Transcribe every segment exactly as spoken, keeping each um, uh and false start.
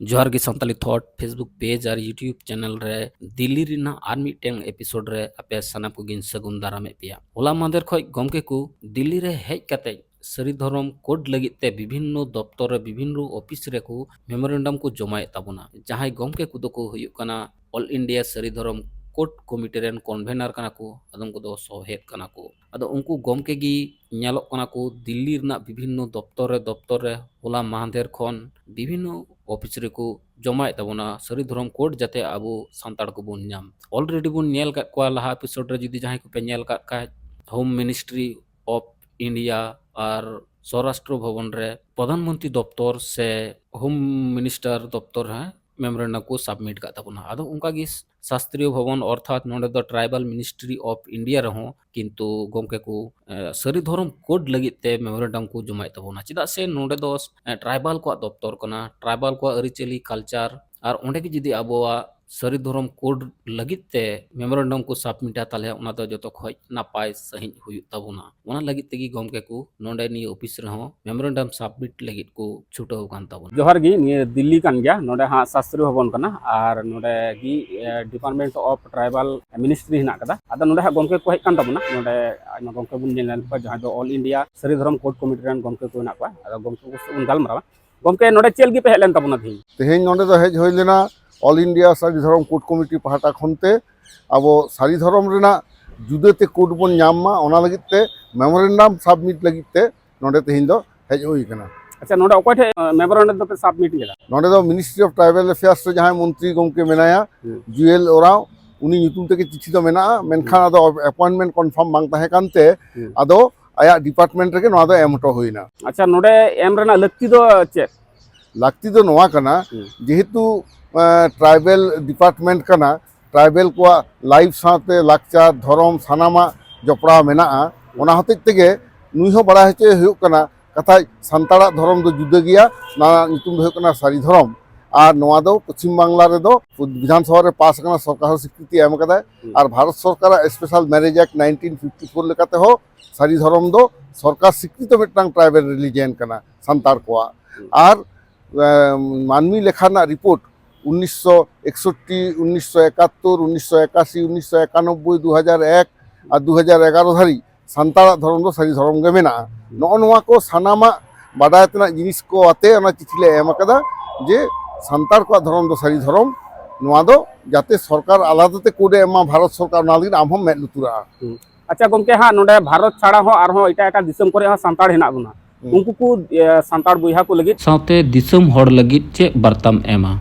ᱡᱚᱦᱟᱨ ᱜᱮ Santali ᱛᱷᱚᱴ Facebook page ᱟᱨ YouTube channel ᱨᱮ ᱫᱤᱞᱞᱤ ᱨᱮᱱᱟᱜ ᱟᱨ ᱢᱤᱫᱴᱮᱱ ᱮᱯᱤᱥᱳᱰ ᱨᱮ ᱟᱯᱮ ᱥᱟᱱᱟᱢ ᱠᱚᱜᱮᱧ ᱥᱟᱹᱜᱩᱱ ᱫᱟᱨᱟᱢᱮᱫ ᱯᱮᱭᱟ᱾ ᱦᱚᱞᱟ ᱢᱟᱦᱫᱮᱨ ᱠᱷᱚᱱ ᱜᱚᱢᱠᱮ ᱠᱚ ᱫᱤᱞᱞᱤ ᱨᱮ ᱦᱮᱡ ᱠᱟᱛᱮ ᱥᱟᱹᱨᱤ ᱫᱷᱚᱨᱚᱢ ᱠᱳᱰ ᱞᱟᱹᱜᱤᱫ ᱛᱮ ᱵᱤᱵᱷᱤᱱᱱᱚ ᱫᱚᱯᱛᱚᱨ ᱨᱮ ᱵᱤᱵᱷᱤᱱᱱᱚ ᱚᱯᱷᱤᱥ ᱨᱮᱠᱚ ᱢᱮᱢᱳᱨᱮᱱᱰᱟᱢ ᱠᱚ ᱡᱚᱢᱟᱭᱮᱫ ᱛᱟᱵᱚᱱᱟ᱾ ᱡᱟᱦᱟᱸᱭ ᱜᱚᱢᱠᱮ ᱠᱚᱫᱚ ᱠᱚ ᱦᱩᱭᱩᱜ ᱠᱟᱱᱟ ᱚᱞ ᱤᱱᱰᱤᱭᱟ ᱥᱟᱹᱨᱤ ᱫᱷᱚᱨᱚᱢ ᱠᱳᱰ ᱠᱚᱢᱤᱴᱤ ᱨᱮᱱ ᱠᱚᱱᱵᱷᱮᱱᱟᱨ ᱠᱟᱱᱟ ᱠᱚ, ᱟᱫᱚᱢ ᱠᱚᱫᱚ ᱥᱚᱦᱮᱫ ᱠᱟᱱᱟ ᱠᱚ᱾ ᱟᱫᱚ ᱩᱱᱠᱩ ᱜᱚᱢᱠᱮ ᱜᱮ ᱧᱮᱞᱚᱜ ᱠᱟᱱᱟ ᱠᱚ ᱫᱤᱞᱞᱤ ᱨᱮᱱᱟᱜ ᱵᱤᱵᱷᱤᱱᱱᱚ ᱫᱚᱯᱛᱚᱨ ᱨᱮ ᱫᱚᱯᱛᱚᱨ ᱨᱮ ᱦᱚᱞᱟ ᱢᱟᱦᱫᱮᱨ ᱠᱷᱚᱱ ᱵᱤᱵᱷᱤᱱᱱᱚ ᱚᱯᱷᱤᱥ ᱨᱮᱠᱚ ᱡᱚᱢᱟᱭᱮᱫ ᱛᱟᱵᱚᱱᱟ ᱥᱟᱹᱨᱤ ᱫᱷᱚᱨᱚᱢ ᱠᱳᱰ, ᱡᱟᱛᱮ ᱟᱵᱚ ᱥᱟᱱᱛᱟᱲ ᱠᱚᱵᱚᱱ ᱧᱟᱢ᱾ ᱚᱞᱨᱮᱰᱤ ᱵᱚᱱ ᱧᱮᱞ ᱟᱠᱟᱫ ᱠᱚᱣᱟ ᱞᱟᱦᱟ ᱮᱯᱤᱥᱳᱰ ᱨᱮ, ᱡᱩᱫᱤ ᱡᱟᱦᱟᱸᱭ ᱠᱚᱯᱮ ᱧᱮᱞ ᱟᱠᱟᱫ ᱠᱷᱟᱡ, ᱦᱳᱢ ᱢᱤᱱᱤᱥᱴᱨᱤ ᱚᱯᱷ ᱤᱱᱰᱤᱭᱟ ᱟᱨ ᱥᱚᱨᱟᱥᱴᱨᱚ ᱵᱷᱚᱵᱚᱱ ᱨᱮ ᱯᱨᱚᱫᱷᱟᱱ ᱢᱚᱱᱛᱨᱤ ᱫᱚᱯᱛᱚᱨ ᱥᱮ ᱦᱳᱢ ᱢᱤᱱᱤᱥᱴᱟᱨ ᱫᱚᱯᱛᱚᱨ ᱦᱚᱸ ᱢᱮᱢᱳᱨᱮᱱᱰᱟᱢ ᱠᱚ ᱥᱟᱵᱢᱤᱴ ᱠᱟᱜ ᱛᱟᱵᱚᱱᱟ᱾ ᱟᱫᱚ ᱚᱱᱠᱟ ᱜᱮ ᱥᱟᱥᱛᱨᱤᱭᱚ ᱵᱷᱚᱵᱚᱱ, ᱚᱨᱛᱷᱟᱛ ᱱᱚᱰᱮ ᱫᱚ ᱴᱨᱟᱭᱵᱟᱞ ᱢᱤᱱᱤᱥᱴᱨᱤ ᱚᱯᱷ ᱤᱱᱰᱤᱭᱟ ᱨᱮᱦᱚᱸ ᱠᱤᱱᱛᱩ ᱜᱚᱢᱠᱮ ᱠᱚ, ᱮ, ᱥᱟᱹᱨᱤ ᱫᱷᱚᱨᱚᱢ ᱠᱳᱰ ᱞᱟᱹᱜᱤᱫ ᱛᱮ ᱢᱮᱢᱳᱨᱮᱱᱰᱟᱢ ᱠᱚ ᱡᱚᱢᱟᱭᱮᱫ ᱛᱟᱵᱚᱱᱟ᱾ ᱪᱮᱫᱟᱜ ᱥᱮ ᱱᱚᱰᱮ ᱫᱚ, ᱮ, ᱴᱨᱟᱭᱵᱟᱞ ᱠᱚᱣᱟᱜ ᱫᱚᱯᱛᱚᱨ ᱠᱟᱱᱟ, ᱴᱨᱟᱭᱵᱟᱞ ᱠᱚᱣᱟᱜ ᱟᱹᱨᱤᱪᱟᱹᱞᱤ, ᱠᱟᱞᱪᱟᱨ, ᱟᱨ ᱚᱸᱰᱮ ᱜᱮ ᱡᱩᱫᱤ ᱟᱵᱚᱣᱟᱜ ᱥᱟᱹᱨᱤ ᱫᱷᱚᱨᱚᱢ ᱠᱳᱰ ᱞᱟᱹᱜᱤᱫ ᱛᱮ ᱢᱮᱢᱳᱨᱮᱱᱰᱟᱢ ᱠᱚ ᱥᱟᱵᱢᱤᱴᱟ, ᱛᱟᱦᱚᱞᱮ ᱚᱱᱟ ᱫᱚ ᱡᱚᱛᱚ ᱠᱷᱚᱡ ᱱᱟᱯᱟᱭ ᱥᱟᱺᱦᱤᱡ ᱦᱩᱭᱩᱜ ᱛᱟᱵᱚᱱᱟ᱾ ᱚᱱᱟ ᱞᱟᱹᱜᱤᱫ ᱛᱮᱜᱮ ᱜᱚᱢᱠᱮ ᱠᱚ ᱱᱚᱰᱮ ᱱᱤᱭᱟᱹ ᱚᱯᱷᱤᱥ ᱨᱮᱦᱚᱸ ᱢᱮᱢᱳᱨᱮᱱᱰᱟᱢ ᱥᱟᱵᱢᱤᱴ ᱞᱟᱹᱜᱤᱫ ᱠᱚ ᱪᱷᱩᱴᱟᱹᱣ ᱟᱠᱟᱱ ᱛᱟᱵᱚᱱᱟ᱾ ᱡᱚᱦᱟᱨ ᱜᱮ, ᱱᱤᱭᱟᱹ ᱫᱤᱞᱞᱤ ᱠᱟᱱ ᱜᱮᱭᱟ, ᱱᱚᱰᱮ ᱦᱟᱸᱜ ᱥᱟᱥᱛᱨᱤ ᱵᱷᱚᱵᱚᱱ ᱠᱟᱱᱟ ᱟᱨ ᱱᱚᱰᱮ ᱜᱮ, ᱮ, ᱰᱤᱯᱟᱨᱴᱢᱮᱱᱴ ᱚᱯᱷ ᱴᱨᱟᱭᱵᱟᱞ ᱢᱤᱱᱤᱥᱴᱨᱤ ᱦᱮᱱᱟᱜ ᱟᱠᱟᱫᱟ᱾ ᱟᱫᱚ ᱱᱚᱰᱮ ᱦᱟᱸᱜ ᱜᱚᱢᱠᱮ ᱠᱚ ᱦᱮᱡ ᱠᱟᱱ ᱛᱟᱵᱚᱱᱟ, ᱱᱚᱰᱮ ᱟᱭᱢᱟ ᱜᱚᱢᱠᱮ ᱵᱚᱱ ᱧᱮᱞ ᱧᱟᱢ ᱠᱚᱣᱟ, ᱡᱟᱦᱟᱸᱭ ᱫᱚ ᱚᱞ ᱤᱱᱰᱤᱭᱟ ᱥᱟᱹᱨᱤ ᱫᱷᱚᱨᱚᱢ ᱠᱳᱰ ᱠᱚᱢᱤᱴᱤ ᱨᱮᱱ ᱜᱚᱢᱠᱮ ᱠᱚ ᱦᱮᱱᱟᱜ ᱠᱚᱣᱟ᱾ ᱟᱫᱚ ᱜᱚᱢᱠᱮ ᱠᱚ ᱥᱟᱶ ᱵᱚᱱ ᱜᱟᱞᱢᱟᱨᱟᱣᱟ᱾ ᱜᱚᱢᱠᱮ, ᱱᱚᱰᱮ ᱪᱮᱫ ᱞᱟᱹᱜᱤᱫ ᱯᱮ ᱦᱮᱡ ᱞᱮᱱ ᱛᱟᱵᱚᱱᱟ ᱛᱮᱦᱮᱧ? ᱛᱮᱦᱮᱧ ᱱᱚᱰᱮ ᱫᱚ ᱦᱮᱡ ᱦᱩᱭ ᱞᱮᱱᱟ ᱚᱞ ᱤᱱᱰᱤᱭᱟ ᱥᱟᱹᱨᱤ ᱫᱷᱚᱨᱚᱢ ᱠᱳᱰ ᱠᱚᱢᱤᱴᱤ ᱯᱟᱦᱴᱟ ᱠᱷᱚᱱ ᱛᱮ ᱟᱵᱚ ᱥᱟᱹᱨᱤ ᱫᱷᱚᱨᱚᱢ ᱨᱮᱱᱟᱜ ᱡᱩᱫᱟᱹᱛᱮ ᱠᱳᱰ ᱵᱚᱱ ᱧᱟᱢ ᱢᱟ, ᱚᱱᱟ ᱞᱟᱹᱜᱤᱫ ᱛᱮ ᱢᱮᱢᱳᱨᱮᱱᱰᱟᱢ ᱥᱟᱵᱢᱤᱴ ᱞᱟᱹᱜᱤᱫ ᱛᱮ ᱱᱚᱰᱮ ᱛᱮᱦᱮᱧ ᱫᱚ ᱦᱮᱡ ᱦᱩᱭ ᱟᱠᱟᱱᱟ᱾ ᱟᱪᱪᱷᱟ, ᱱᱚᱰᱮ ᱚᱠᱚᱭ ᱴᱷᱮᱱ, ᱮ, ᱢᱮᱢᱳᱨᱮᱱᱰᱟᱢ ᱫᱚᱯᱮ ᱥᱟᱵᱢᱤᱴ ᱞᱮᱫᱟ? ᱱᱚᱰᱮ ᱫᱚ ᱢᱤᱱᱤᱥᱴᱨᱤ ᱚᱯᱷ ᱴᱨᱟᱭᱵᱟᱞ ᱮᱯᱷᱮᱭᱟᱨᱥ ᱨᱮ ᱡᱟᱦᱟᱸᱭ ᱢᱚᱱᱛᱨᱤ ᱜᱚᱢᱠᱮ ᱢᱮᱱᱟᱭᱟ, ᱦᱩᱸ᱾ ᱡᱩᱭᱮᱞ ᱳᱨᱟᱸᱣ, ᱩᱱᱤ ᱧᱩᱛᱩᱢ ᱛᱮᱜᱮ ᱪᱤᱴᱷᱤ ᱫᱚ ᱢᱮᱱᱟᱜᱼᱟ, ᱢᱮᱱᱠᱷᱟᱱ ᱦᱩᱸ᱾ ᱟᱫᱚ ᱮᱯᱚᱭᱮᱱᱴᱢᱮᱱᱴ ᱠᱚᱱᱯᱷᱟᱨᱢ ᱵᱟᱝ ᱛᱟᱦᱮᱸ ᱠᱟᱱᱛᱮ ᱦᱩᱸ᱾ ᱟᱫᱚ ᱟᱭᱟᱜ ᱰᱤᱯᱟᱨᱴᱢᱮᱱᱴ ᱨᱮᱜᱮ ᱱᱚᱣᱟ ᱫᱚ ᱮᱢ ᱦᱚᱴᱚ ᱦᱩᱭᱱᱟ᱾ ᱟᱪᱪᱷᱟ, ᱱᱚᱰᱮ ᱮᱢ ᱨᱮᱱᱟᱜ ᱞᱟᱹᱠᱛᱤ ᱫᱚ ᱪᱮᱫ? ᱞᱟᱹᱠᱛᱤ ᱫᱚ ᱱᱚᱣᱟ ᱠᱟᱱᱟ, ᱦᱩᱸ᱾ ᱡᱮᱦᱮᱛᱩ, ᱮᱸ, ᱴᱨᱟᱭᱵᱮᱞ ᱰᱤᱯᱟᱨᱴᱢᱮᱱᱴ ᱠᱟᱱᱟ, ᱴᱨᱟᱭᱵᱮᱞ ᱠᱚᱣᱟᱜ ᱞᱟᱭᱤᱯᱷ ᱥᱟᱶᱛᱮ ᱞᱟᱠᱪᱟᱨ, ᱫᱷᱚᱨᱚᱢ, ᱥᱟᱱᱟᱢᱟᱜ ᱡᱚᱯᱲᱟᱣ ᱢᱮᱱᱟᱜᱼᱟ᱾ ᱚᱱᱟ ᱦᱚᱛᱮᱡ ᱛᱮᱜᱮ ᱱᱩᱭ ᱦᱚᱸ ᱵᱟᱲᱟᱭ ᱦᱚᱪᱚᱭᱮ ᱦᱩᱭᱩᱜ ᱠᱟᱱᱟ, ᱠᱟᱛᱷᱟᱡ ᱥᱟᱱᱛᱟᱲᱟᱜ ᱫᱷᱚᱨᱚᱢ ᱫᱚ ᱡᱩᱫᱟᱹ ᱜᱮᱭᱟ, ᱱᱚᱣᱟ ᱧᱩᱛᱩᱢ ᱫᱚ ᱦᱩᱭᱩᱜ ᱠᱟᱱᱟ ᱥᱟᱹᱨᱤ ᱫᱷᱚᱨᱚᱢ᱾ ᱟᱨ ᱱᱚᱣᱟ ᱫᱚ ᱯᱚᱪᱷᱤᱢ ᱵᱟᱝᱞᱟ ᱨᱮᱫᱚ ᱵᱤᱫᱷᱟᱱ ᱥᱚᱵᱷᱟ ᱨᱮ ᱯᱟᱥ ᱟᱠᱟᱱᱟ, ᱥᱚᱨᱠᱟᱨ ᱦᱚᱸ ᱥᱤᱠᱨᱤᱛᱤ ᱮᱢ ᱟᱠᱟᱫᱟᱭ᱾ ᱦᱩᱸ᱾ ᱟᱨ ᱵᱷᱟᱨᱚᱛ ᱥᱚᱨᱠᱟᱨᱟᱜ special marriage act nineteen fifty four ᱞᱮᱠᱟᱛᱮᱦᱚᱸ ᱥᱟᱹᱨᱤ ᱫᱷᱚᱨᱚᱢ ᱫᱚ ᱥᱚᱨᱠᱟᱨ ᱥᱤᱠᱨᱤᱛᱚ ᱢᱤᱫᱴᱟᱝ ᱴᱨᱟᱭᱵᱮᱞ ᱨᱤᱞᱤᱡᱤᱭᱟᱱ ᱠᱟᱱᱟ ᱥᱟᱱᱛᱟᱲ ᱠᱚᱣᱟᱜ᱾ ᱦᱩᱸ᱾ ᱟᱨ ᱮᱸ, ᱢᱟᱹᱱᱢᱤ ᱞᱮᱠᱷᱟ ᱨᱮᱱᱟᱜ ᱨᱤᱯᱳᱨᱴ ᱩᱱᱤᱥᱥᱚ ᱮᱠᱥᱚᱴᱴᱤ, ᱩᱱᱤᱥᱥᱚ ᱮᱠᱟᱛᱛᱳᱨ, ᱩᱱᱤᱥᱥᱚ ᱮᱠᱟᱥᱤ, ᱩᱱᱤᱥᱥᱚ ᱮᱠᱟᱱᱚᱵᱵᱳᱭ, ᱫᱩ ᱦᱟᱡᱟᱨ ᱮᱠ ᱟᱨ ᱫᱩ ᱦᱟᱡᱟᱨ ᱮᱜᱟᱨᱚ ᱫᱷᱟᱹᱨᱤᱡ ᱥᱟᱱᱛᱟᱲᱟᱜ ᱫᱷᱚᱨᱚᱢ ᱫᱚ ᱥᱟᱹᱨᱤ ᱫᱷᱚᱨᱚᱢ ᱜᱮ ᱢᱮᱱᱟᱜᱼᱟ᱾ ᱱᱚᱜᱼᱚ ᱱᱚᱣᱟ ᱠᱚ ᱥᱟᱱᱟᱢᱟᱜ ᱵᱟᱰᱟᱭ ᱛᱮᱱᱟᱜ ᱡᱤᱱᱤᱥ ᱠᱚ ᱟᱛᱮ ᱚᱱᱟ ᱪᱤᱴᱷᱤ ᱞᱮ ᱮᱢ ᱟᱠᱟᱫᱟ ᱡᱮ ᱥᱟᱱᱛᱟᱲ ᱠᱚᱣᱟᱜ ᱫᱷᱚᱨᱚᱢ ᱫᱚ ᱥᱟᱹᱨᱤ ᱫᱷᱚᱨᱚᱢ, ᱱᱚᱣᱟ ᱫᱚ ᱡᱟᱛᱮ ᱥᱚᱨᱠᱟᱨ ᱟᱞᱟᱫᱟ ᱛᱮ ᱠᱳᱰ ᱮ ᱮᱢᱟ ᱵᱷᱟᱨᱚᱛ ᱥᱚᱨᱠᱟᱨ, ᱚᱱᱟ ᱞᱟᱹᱜᱤᱫ ᱟᱢ ᱦᱚᱸᱢ ᱢᱮᱫ ᱞᱩᱛᱩᱨᱟᱜᱼᱟ᱾ ᱦᱩᱸ᱾ ᱟᱪᱪᱷᱟ ᱜᱚᱢᱠᱮ, ᱦᱟᱸᱜ ᱱᱚᱰᱮ ᱵᱷᱟᱨᱚᱛ ᱪᱷᱟᱲᱟ ᱦᱚᱸ ᱟᱨᱦᱚᱸ ᱮᱴᱟᱜ ᱮᱴᱟᱜ ᱫᱤᱥᱚᱢ ᱠᱚᱨᱮ ᱦᱚᱸ ᱥᱟᱱᱛᱟᱲ ᱦᱮᱱᱟᱜ ᱵᱚᱱᱟ᱾ ᱦᱩᱸ᱾ ᱩᱱᱠᱩ ᱠᱚ, ᱮ, ᱥᱟᱱᱛᱟᱲ ᱵᱚᱭᱦᱟ ᱠᱚ ᱞᱟᱹᱜᱤᱫ ᱥᱟᱶᱛᱮ ᱫᱤᱥᱚᱢ ᱦᱚᱲ ᱞᱟᱹᱜᱤᱫ ᱪᱮᱫ ᱵᱟᱨᱛᱟᱢ ᱮᱢᱟ?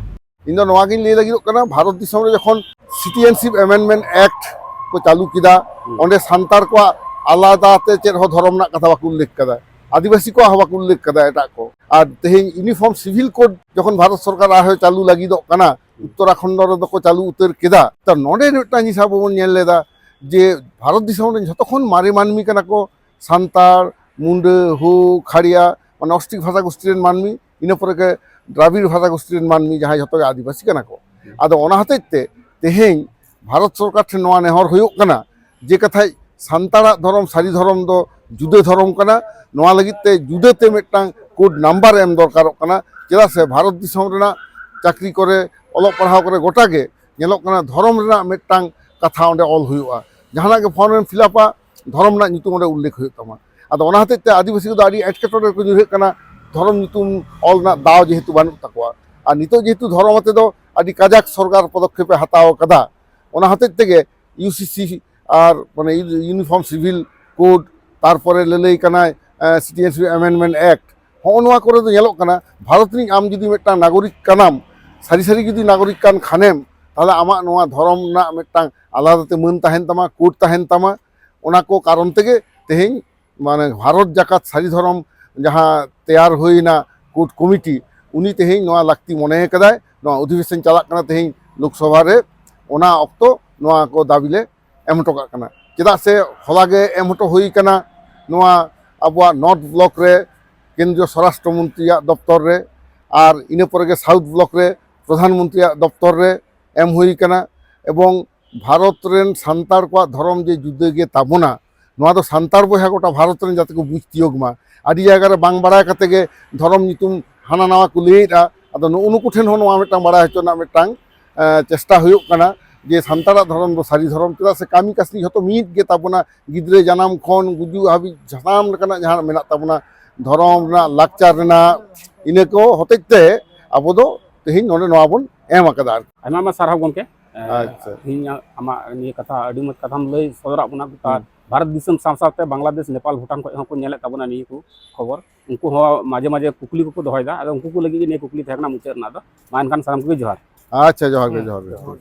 ᱤᱧ ᱫᱚ ᱱᱚᱣᱟ ᱜᱤᱧ ᱞᱟᱹᱭ ᱞᱟᱹᱜᱤᱫᱚᱜ ᱠᱟᱱᱟ, ᱵᱷᱟᱨᱚᱛ ᱫᱤᱥᱚᱢ ᱨᱮ ᱡᱚᱠᱷᱚᱱ Citizenship Amendment Act ᱠᱚ ᱪᱟᱹᱞᱩ ᱠᱮᱫᱟ, ᱦᱩᱸ᱾ ᱚᱸᱰᱮ ᱥᱟᱱᱛᱟᱲ ᱠᱚᱣᱟᱜ ᱟᱞᱟᱫᱟ ᱛᱮ ᱪᱮᱫ ᱦᱚᱸ ᱫᱷᱚᱨᱚᱢ ᱨᱮᱱᱟᱜ ᱠᱟᱛᱷᱟ ᱵᱟᱠᱚ ᱩᱞᱞᱮᱠᱷ ᱠᱟᱫᱟ, ᱟᱹᱫᱤᱵᱟᱹᱥᱤ ᱠᱚᱣᱟᱜ ᱦᱚᱸ ᱵᱟᱠᱚ ᱩᱞᱞᱮᱠᱷ ᱠᱟᱫᱟ ᱮᱴᱟᱜ ᱠᱚ᱾ ᱟᱨ ᱛᱮᱦᱮᱧ Uniform Civil Code ᱡᱚᱠᱷᱚᱱ ᱵᱷᱟᱨᱚᱛ ᱥᱚᱨᱠᱟᱨ ᱟᱨᱦᱚᱸ ᱪᱟᱹᱞᱩ ᱞᱟᱹᱜᱤᱫᱚᱜ ᱠᱟᱱᱟ, ᱩᱛᱛᱚᱨᱟᱠᱷᱚᱸᱰ ᱨᱮᱫᱚ ᱠᱚ ᱪᱟᱹᱞᱩ ᱩᱛᱟᱹᱨ ᱠᱮᱫᱟ᱾ ᱛᱚ, ᱱᱚᱰᱮ ᱢᱤᱫᱴᱟᱝ ᱡᱤᱱᱤᱥ ᱟᱵᱚ ᱵᱚᱱ ᱧᱮᱞ ᱞᱮᱫᱟ ᱡᱮ ᱵᱷᱟᱨᱚᱛ ᱫᱤᱥᱚᱢ ᱨᱮᱱ ᱡᱷᱚᱛᱚ ᱠᱷᱚᱱ ᱢᱟᱨᱮ ᱢᱟᱹᱱᱢᱤ ᱠᱟᱱᱟ ᱠᱚ ᱥᱟᱱᱛᱟᱲ, ᱢᱩᱱᱰᱟᱹ, ᱦᱳ, ᱠᱷᱟᱲᱤᱭᱟ, ᱢᱟᱱᱮ ᱚᱥᱴᱨᱤᱠ ᱵᱷᱟᱥᱟ ᱜᱳᱥᱴᱤ ᱨᱮᱱ ᱢᱟᱹᱱᱢᱤ, ᱤᱱᱟᱹ ᱯᱚᱨᱮ ᱜᱮ ᱫᱨᱟᱵᱤᱲ ᱵᱷᱟᱥᱟ ᱜᱳᱥᱴᱤ ᱨᱮᱱ ᱢᱟᱹᱱᱢᱤ, ᱡᱟᱦᱟᱸᱭ ᱡᱷᱚᱛᱚ ᱜᱮ ᱟᱹᱫᱤᱵᱟᱹᱥᱤ ᱠᱟᱱᱟ ᱠᱚ᱾ ᱟᱫᱚ ᱚᱱᱟ ᱦᱚᱛᱮᱡ ᱛᱮ ᱛᱮᱦᱮᱧ ᱵᱷᱟᱨᱚᱛ ᱥᱚᱨᱠᱟᱨ ᱴᱷᱮᱱ ᱱᱚᱣᱟ ᱱᱮᱦᱚᱨ ᱦᱩᱭᱩᱜ ᱠᱟᱱᱟ ᱡᱮ ᱠᱟᱛᱷᱟᱡ ᱥᱟᱱᱛᱟᱲᱟᱜ ᱫᱷᱚᱨᱚᱢ, ᱥᱟᱹᱨᱤ ᱫᱷᱚᱨᱚᱢ ᱫᱚ ᱡᱩᱫᱟᱹ ᱫᱷᱚᱨᱚᱢ ᱠᱟᱱᱟ, ᱱᱚᱣᱟ ᱞᱟᱹᱜᱤᱫ ᱛᱮ ᱡᱩᱫᱟᱹ ᱛᱮ ᱢᱤᱫᱴᱟᱝ ᱠᱳᱰ ᱱᱟᱢᱵᱟᱨ ᱮᱢ ᱫᱚᱨᱠᱟᱨᱚᱜ ᱠᱟᱱᱟ᱾ ᱪᱮᱫᱟᱜ ᱥᱮ ᱵᱷᱟᱨᱚᱛ ᱫᱤᱥᱚᱢ ᱨᱮᱱᱟᱜ ᱪᱟᱹᱠᱨᱤ ᱠᱚᱨᱮ, ᱚᱞᱚᱜ ᱯᱟᱲᱦᱟᱣ ᱠᱚᱨᱮ ᱜᱚᱴᱟ ᱜᱮ ᱧᱮᱞᱚᱜ ᱠᱟᱱᱟ ᱫᱷᱚᱨᱚᱢ ᱨᱮᱱᱟᱜ ᱢᱤᱫᱴᱟᱝ ᱠᱟᱛᱷᱟ ᱚᱸᱰᱮ ᱚᱞ ᱦᱩᱭᱩᱜᱼᱟ᱾ ᱡᱟᱦᱟᱱᱟᱜ ᱜᱮ ᱯᱷᱚᱨᱢ ᱮᱢ ᱯᱷᱤᱞᱟᱯᱟ, ᱫᱷᱚᱨᱚᱢ ᱨᱮᱱᱟᱜ ᱧᱩᱛᱩᱢ ᱚᱸᱰᱮ ᱩᱞᱞᱮᱠᱷ ᱦᱩᱭᱩᱜ ᱛᱟᱢᱟ᱾ ᱟᱫᱚ ᱚᱱᱟ ᱦᱚᱛᱮᱡ ᱛᱮ ᱟᱹᱫᱤᱵᱟᱹᱥᱤ ᱠᱚᱫᱚ ᱟᱹᱰᱤ ᱮᱴᱠᱮᱴᱚᱬᱮ ᱨᱮᱠᱚ ᱧᱩᱨᱦᱟᱹᱜ ᱠᱟᱱᱟ, ᱫᱷᱚᱨᱚᱢ ᱧᱩᱛᱩᱢ ᱚᱞ ᱨᱮᱱᱟᱜ ᱫᱟᱣ ᱡᱮᱦᱮᱛᱩ ᱵᱟᱹᱱᱩᱜ ᱛᱟᱠᱚᱣᱟ᱾ ᱟᱨ ᱱᱤᱛᱚᱜ ᱡᱮᱦᱮᱛᱩ ᱫᱷᱚᱨᱚᱢ ᱟᱛᱮ ᱫᱚ ᱟᱹᱰᱤ ᱠᱟᱡᱟᱠ ᱥᱚᱨᱠᱟᱨ ᱯᱚᱫᱚᱠᱷᱮᱯ ᱮ ᱦᱟᱛᱟᱣ ᱠᱟᱫᱟ, ᱚᱱᱟ ᱦᱚᱛᱮᱡ ᱛᱮᱜᱮ ᱤᱭᱩ ᱥᱤ ᱥᱤ ᱟᱨ ᱢᱟᱱᱮ Uniform Civil Code, ᱛᱟᱨᱯᱚᱨᱮ ᱞᱟᱹᱞᱟᱹᱭ ᱠᱟᱱᱟᱭ, ᱮ, Citizenship Amendment Act, ᱦᱚᱸᱜᱼᱚ ᱱᱚᱣᱟ ᱠᱚᱨᱮ ᱫᱚ ᱧᱮᱞᱚᱜ ᱠᱟᱱᱟ, ᱵᱷᱟᱨᱚᱛ ᱨᱤᱱᱤᱡ ᱟᱢ ᱡᱩᱫᱤ ᱢᱤᱫᱴᱟᱝ ᱱᱟᱜᱚᱨᱤᱠ ᱠᱟᱱᱟᱢ, ᱥᱟᱹᱨᱤ ᱥᱟᱹᱨᱤ ᱡᱩᱫᱤ ᱱᱟᱜᱚᱨᱤᱠ ᱠᱟᱱ ᱠᱷᱟᱱᱮᱢ, ᱛᱟᱦᱚᱞᱮ ᱟᱢᱟᱜ ᱱᱚᱣᱟ ᱫᱷᱚᱨᱚᱢ ᱨᱮᱱᱟᱜ ᱢᱤᱫᱴᱟᱝ ᱟᱞᱟᱫᱟ ᱛᱮ ᱢᱟᱹᱱ ᱛᱟᱦᱮᱱ ᱛᱟᱢᱟ, ᱠᱳᱰ ᱛᱟᱦᱮᱱ ᱛᱟᱢᱟ᱾ ᱚᱱᱟ ᱠᱚ ᱠᱟᱨᱚᱱ ᱛᱮᱜᱮ ᱛᱮᱦᱮᱧ ᱢᱟᱱᱮ ᱵᱷᱟᱨᱚᱛ ᱡᱟᱠᱟᱛ ᱥᱟᱹᱨᱤ ᱫᱷᱚᱨᱚᱢ ᱡᱟᱦᱟᱸ ᱛᱮᱭᱟᱨ ᱦᱩᱭᱱᱟ ᱠᱳᱰ ᱠᱚᱢᱤᱴᱤ, ᱩᱱᱤ ᱛᱮᱦᱮᱧ ᱱᱚᱣᱟ ᱞᱟᱹᱠᱛᱤ ᱢᱚᱱᱮ ᱠᱟᱫᱟᱭ᱾ ᱱᱚᱣᱟ ᱚᱫᱷᱤᱵᱮᱥᱚᱱ ᱪᱟᱞᱟᱜ ᱠᱟᱱᱟ ᱛᱮᱦᱮᱧ ᱞᱳᱠᱥᱚᱵᱷᱟ ᱨᱮ, ᱚᱱᱟ ᱚᱠᱛᱚ ᱱᱚᱣᱟ ᱠᱚ ᱫᱟᱹᱵᱤ ᱞᱮ ᱮᱢ ᱦᱚᱴᱚ ᱠᱟᱜ ᱠᱟᱱᱟ᱾ ᱪᱮᱫᱟᱜ ᱥᱮ ᱦᱚᱞᱟ ᱜᱮ ᱮᱢ ᱦᱚᱴᱚ ᱦᱩᱭ ᱠᱟᱱᱟ ᱱᱚᱣᱟ ᱟᱵᱚᱣᱟᱜ ᱱᱚᱨᱛᱷ ᱵᱞᱚᱠ ᱨᱮ ᱠᱮᱱᱫᱨᱤᱭᱚ ᱥᱚᱨᱟᱥᱴᱨᱚ ᱢᱚᱱᱛᱨᱤᱭᱟᱜ ᱫᱚᱯᱛᱚᱨ ᱨᱮ, ᱟᱨ ᱤᱱᱟᱹ ᱯᱚᱨᱮ ᱜᱮ ᱥᱟᱣᱩᱛᱷ ᱵᱞᱚᱠ ᱨᱮ ᱯᱨᱚᱫᱷᱟᱱ ᱢᱚᱱᱛᱨᱤᱭᱟᱜ ᱫᱚᱯᱛᱚᱨ ᱨᱮ ᱮᱢ ᱦᱩᱭ ᱠᱟᱱᱟ᱾ ᱮᱵᱚᱝ ᱵᱷᱟᱨᱚᱛ ᱨᱮᱱ ᱥᱟᱱᱛᱟᱲ ᱠᱚᱣᱟᱜ ᱫᱷᱚᱨᱚᱢ ᱡᱮ ᱡᱩᱫᱟᱹ ᱜᱮ ᱛᱟᱵᱚᱱᱟ, ᱱᱚᱣᱟ ᱫᱚ ᱥᱟᱱᱛᱟᱲ ᱵᱚᱭᱦᱟ ᱜᱚᱴᱟ ᱵᱷᱟᱨᱚᱛ ᱨᱮᱱ ᱡᱟᱛᱮ ᱠᱚ ᱵᱩᱡᱽ ᱛᱤᱭᱳᱜᱽ ᱢᱟ᱾ ᱟᱹᱰᱤ ᱡᱟᱭᱜᱟ ᱨᱮ ᱵᱟᱝ ᱵᱟᱲᱟᱭ ᱠᱟᱛᱮ ᱜᱮ ᱫᱷᱚᱨᱚᱢ ᱧᱩᱛᱩᱢ ᱦᱟᱱᱟ ᱱᱟᱣᱟ ᱠᱚ ᱞᱟᱹᱭᱮᱫᱼᱟ᱾ ᱟᱫᱚ ᱱᱩᱜᱼᱩ ᱱᱩᱠᱩ ᱴᱷᱮᱱ ᱦᱚᱸ ᱱᱚᱣᱟ ᱢᱤᱫᱴᱟᱝ ᱵᱟᱲᱟᱭ ᱦᱚᱪᱚ ᱨᱮᱱᱟᱜ ᱢᱤᱫᱴᱟᱝ, ᱮ, ᱪᱮᱥᱴᱟ ᱦᱩᱭᱩᱜ ᱠᱟᱱᱟ ᱡᱮ ᱥᱟᱱᱛᱟᱲᱟᱜ ᱫᱷᱚᱨᱚᱢ ᱫᱚ ᱥᱟᱹᱨᱤ ᱫᱷᱚᱨᱚᱢ, ᱪᱮᱫᱟᱜ ᱥᱮ ᱠᱟᱹᱢᱤ ᱠᱟᱹᱥᱱᱤ ᱡᱷᱚᱛᱚ ᱢᱤᱫ ᱜᱮ ᱛᱟᱵᱚᱱᱟ, ᱜᱤᱫᱽᱨᱟᱹ ᱡᱟᱱᱟᱢ ᱠᱷᱚᱱ ᱜᱩᱡᱩᱜ ᱦᱟᱹᱵᱤᱡ ᱥᱟᱱᱟᱢ ᱞᱮᱠᱟᱱᱟᱜ ᱡᱟᱦᱟᱸ ᱢᱮᱱᱟᱜ ᱛᱟᱵᱚᱱᱟ, ᱫᱷᱚᱨᱚᱢ ᱨᱮᱱᱟᱜ, ᱞᱟᱠᱪᱟᱨ ᱨᱮᱱᱟᱜ, ᱤᱱᱟᱹ ᱠᱚ ᱦᱚᱛᱮᱡ ᱛᱮ ᱟᱵᱚ ᱫᱚ ᱛᱮᱦᱮᱧ ᱱᱚᱰᱮ ᱱᱚᱣᱟ ᱵᱚᱱ ᱮᱢ ᱟᱠᱟᱫᱟ ᱟᱨᱠᱤ᱾ ᱟᱭᱢᱟ ᱟᱭᱢᱟ ᱥᱟᱨᱦᱟᱣ ᱜᱚᱢᱠᱮ᱾ ᱮ, ᱟᱪᱪᱷᱟ᱾ ᱤᱧ ᱟᱢᱟᱜ ᱱᱤᱭᱟᱹ ᱠᱟᱛᱷᱟ, ᱟᱹᱰᱤ ᱢᱚᱡᱽ ᱠᱟᱛᱷᱟᱢ ᱞᱟᱹᱭ ᱥᱚᱫᱚᱨᱟᱜ ᱵᱚᱱᱟ᱾ ᱜᱚᱴᱟ ᱦᱩᱸ᱾ ᱵᱷᱟᱨᱚᱛ ᱫᱤᱥᱚᱢ ᱥᱟᱶ ᱥᱟᱶᱛᱮ ᱵᱟᱝᱞᱟᱫᱮᱥ, ᱱᱮᱯᱟᱞ, ᱵᱷᱩᱴᱟᱱ ᱠᱷᱚᱱ ᱦᱚᱸᱠᱚ ᱧᱮᱞᱮᱫ ᱛᱟᱵᱚᱱᱟ ᱱᱤᱭᱟᱹ ᱠᱚ ᱠᱷᱚᱵᱚᱨ᱾ ᱩᱱᱠᱩ ᱦᱚᱸ ᱢᱟᱡᱷᱮ ᱢᱟᱡᱷᱮ ᱠᱩᱠᱞᱤ ᱠᱚᱠᱚ ᱫᱚᱦᱚᱭᱮᱫᱟ, ᱟᱫᱚ ᱩᱱᱠᱩ ᱠᱚ ᱞᱟᱹᱜᱤᱫ ᱜᱮ ᱱᱤᱭᱟᱹ ᱠᱩᱠᱞᱤ ᱛᱟᱦᱮᱸ ᱠᱟᱱᱟ ᱢᱩᱪᱟᱹᱫ ᱨᱮᱱᱟᱜ ᱫᱚ᱾ ᱢᱟ ᱮᱱᱠᱷᱟᱱ ᱥᱟᱱᱟᱢ ᱠᱚᱜᱮ ᱡᱚᱦᱟᱨ᱾ ᱟᱪᱪᱷᱟ, ᱡᱚᱦᱟᱨ ᱜᱮ, ᱦᱮᱸ, ᱡᱚᱦᱟᱨ ᱜᱮ᱾ ᱡᱚᱦᱟᱨ᱾